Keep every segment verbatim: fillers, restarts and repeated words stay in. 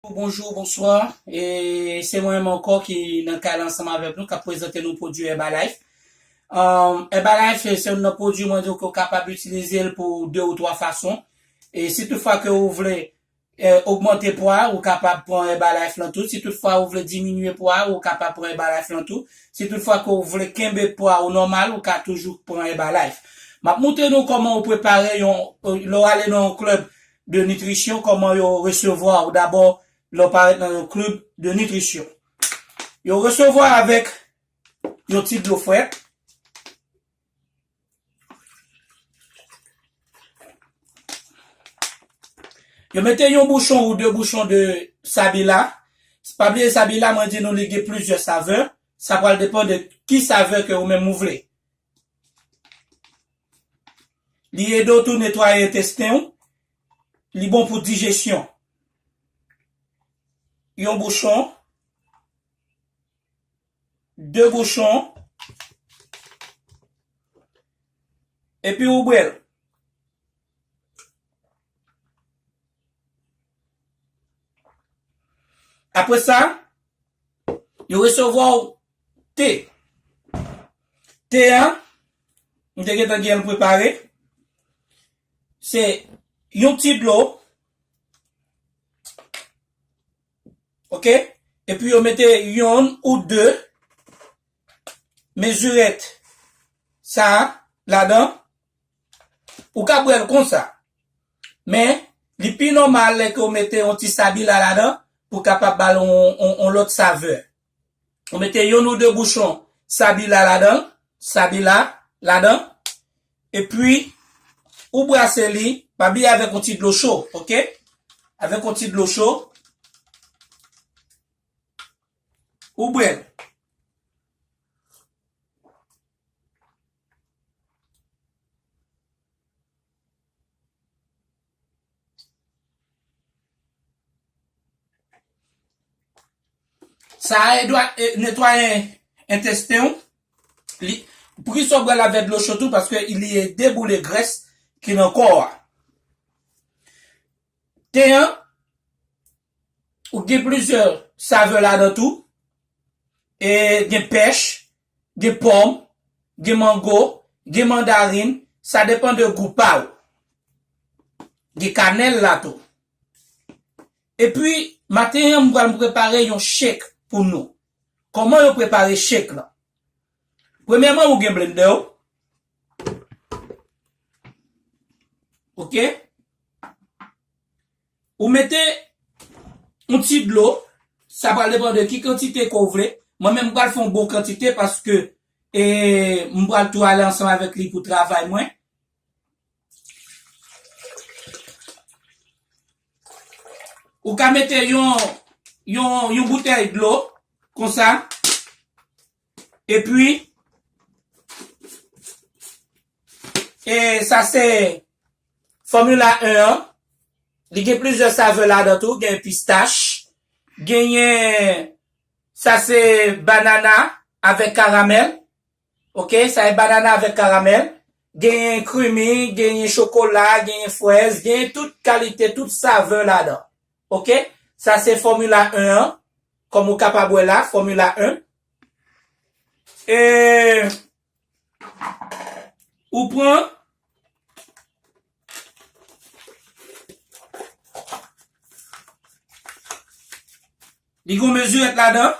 Bonjou, bonswa. E se mwen menm ankò ki nan kay la ansanm avèk nou, k ap prezante nou pwodui Herbalife. Um, Herbalife, se youn nan pwodui mwen di w ke w kapab itilize l pou de ou twa fason. E si toutfwa ke ou vle, eh, ogmante pwa, ou kapab pran Herbalife lan tou. Si toutfwa ou vle diminye pwa, ou kapab pran Herbalife lan tou. Si toutfwa ke ou vle kenbe pwa ou nòmal, ou ka toujou pran Herbalife. M ap montre nou kòman ou prepare yon, lè w ale nan yon klèb de nitrisyon, kòman yo resevwa w. Dabò, lè w parèt nan yon klèb de nitrisyon, yo resevwa w avèk yon ti dlo frèt. Yo mete yon bouchon ou de bouchon de Sabila. Pa bliye Sabila, mwen di nou li gen plizyè savè. Sa pral depann de ki savè ke ou menm ou vle. Li ede w tou netwaye entesten w. Li bon pou dijesyon. Yon bouchon, de bouchon, epi ou bwè l. Apre sa, yo resevwa w te. Te a, m te gentan gen l prepare. Se yon ti dlo, oke? Epi yo mete yonn ou de mezirèt sa a ladan. Ou ka bwè l konsa. Men, li pi nòmal lè ke w mete yon ti Sabila ladan pou kapab ba l yon, yon, yon lòt savè. Ou mete yonn ou de bouchon Sabila ladan, Sabila ladan, epi ou brase li, pa bliye avèk yon ti dlo cho, oke? Avèk yon ti dlo cho, ou bwè l. Sa a edwa-, e, netwaye entesten w. Li, poukisa w bwè l avèk dlo cho tou? Paske li ede boule grès ki nan kò a. Te an, ou gen plizyè savè ladan tou. E gen pèch, gen pòm, gen mango, gen mandarin, sa depann de gou pa w. Gen kanèl la tou. Epi, maten an, m pral prepare yon shake pou nou. Kòman yo prepare shake lan? Premyèman, ou gen blendè w. Oke? Ou mete yon ti dlo, sa pral depann de ki kantite ke w vle. Mwen menm, m pral fè yon bon kantite paske, e, m pral tou ale ansanm avèk li pou travay mwen. Ou ka mete yon, yon, yon boutèy dlo, konsa. Epi, e sa se Formula en an. Li gen plizyè savè ladan tou. Gen pistach, genyen, sa se banana avèk karamèl. Oke, sa e banana avèk karamèl. Genyen creamy, genyen chokola, genyen frèz, genyen tout kalite, tout savè ladan. Oke, sa se Formula en an. Kòm ou kapab wè la, Formula en. E ou pran, li gon mezirèt ladan.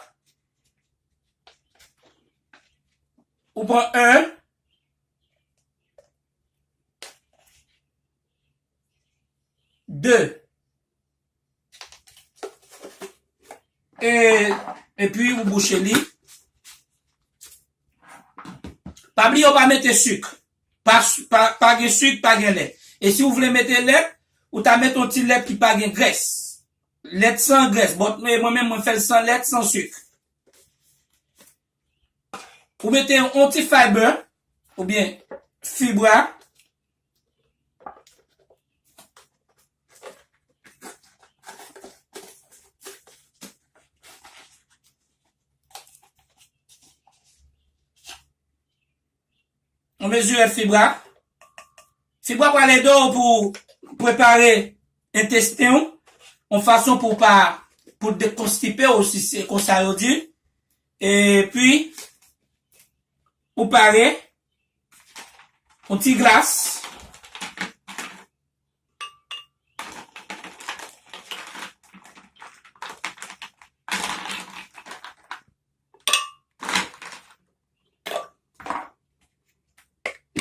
Ou pran en, de. E, epi ou bouche li. Pa bliye ou pa mete sik. Pa, pa, pa gen sik, pa gen lèt. E si ou vle mete lèt, ou ta mete yon ti lèt ki pa gen grès. Lèt san grès. Bon, mwen menm, mwen fè l san lèt, san sik. Ou mete yon ti fiber, oubyen fibra. Yon mezirèt fibra. Fibra pral ede w pou prepare entesten w, yon fason pou w pa pou dekonstipe w, si se konsa yo di. Epi, ou pare, yon ti glas.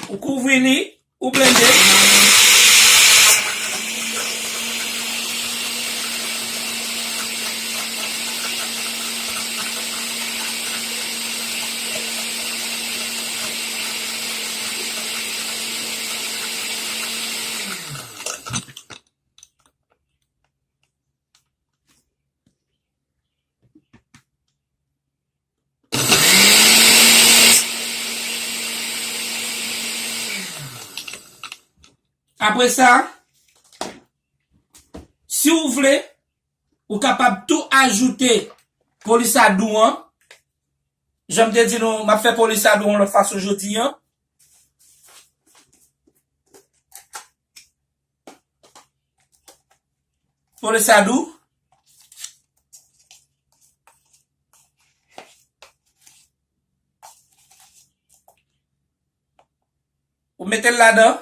Ou kouvri li, ou blende. Apre sa, si w vle, ou kapab tou ajoute polisadou an. Jan m te di nou, m ap fè polisadou yon lòt fason jodi an. Polisadou. Ou mete l ladan.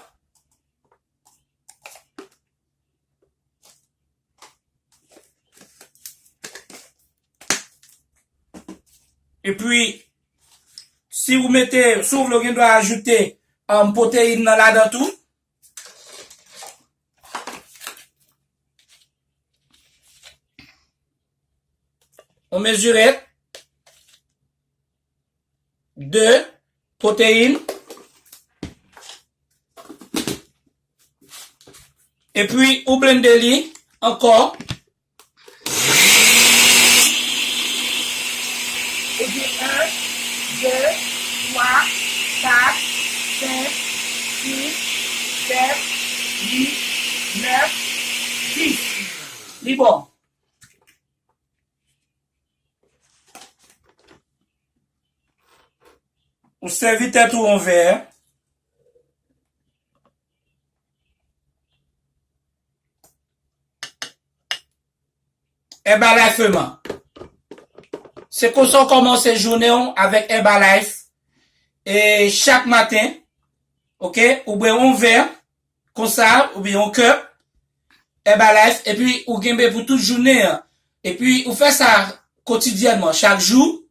Epi, si ou mete, si ou vle, ou gen dwa ajoute, um, pwoteyin nan ladan tou. Yon mezirèt. De pwoteyin. Epi, ou blende li ankò. Ou gen en, de, twa, kat, senk, sis, sèt, uit, nèf, dis. Li bon. Ou sèvi tèt ou yon vè. Herbalife man. Se konsa w kòmanse jounen w avèk Herbalife. E chak maten, oke, ou bwè yon vè konsa, oubyen yon cup Herbalife, epi ou kenbe pou tout jounen an. Epi ou fè sa kotidyènman, chak jou,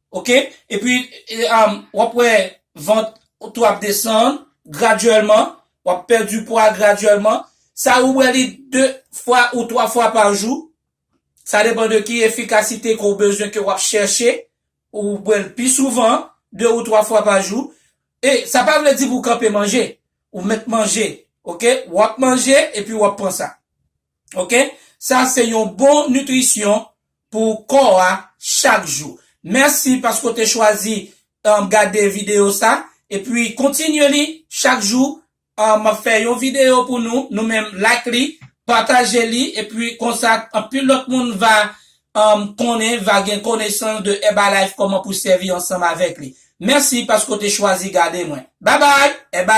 oke? Epi, e, um, w ap wè vant ou tou ap desann gradyèlman, w ap pèdi pwa gradyèlman. Sa ou bwè li de fwa ou twa fwa pa jou. Sa depann de ki efikasite ke w bezwen, ke w ap chèche. Ou bwè l pi souvan, de ou twa fwa pa jou. E sa pa vle di pou w kanpe manje. Ou mèt manje, oke? W ap manje epi w ap pran sa. Oke? Sa se yon bon nitrisyon pou kò a chak jou. Mèsi paske w te chwazi, um, gade videyo sa. Epi kontinye li chak jou. Um, m ap fè yon videyo pou nou. Nou menm, like li, pataje li. Epi konsa, anpil lòt moun va, um, konnen, va gen konesans de Herbalife, kòman pou sèvi ansanm avèk li. Mèsi paske w te chwazi gade mwen. Babay! Herbalife.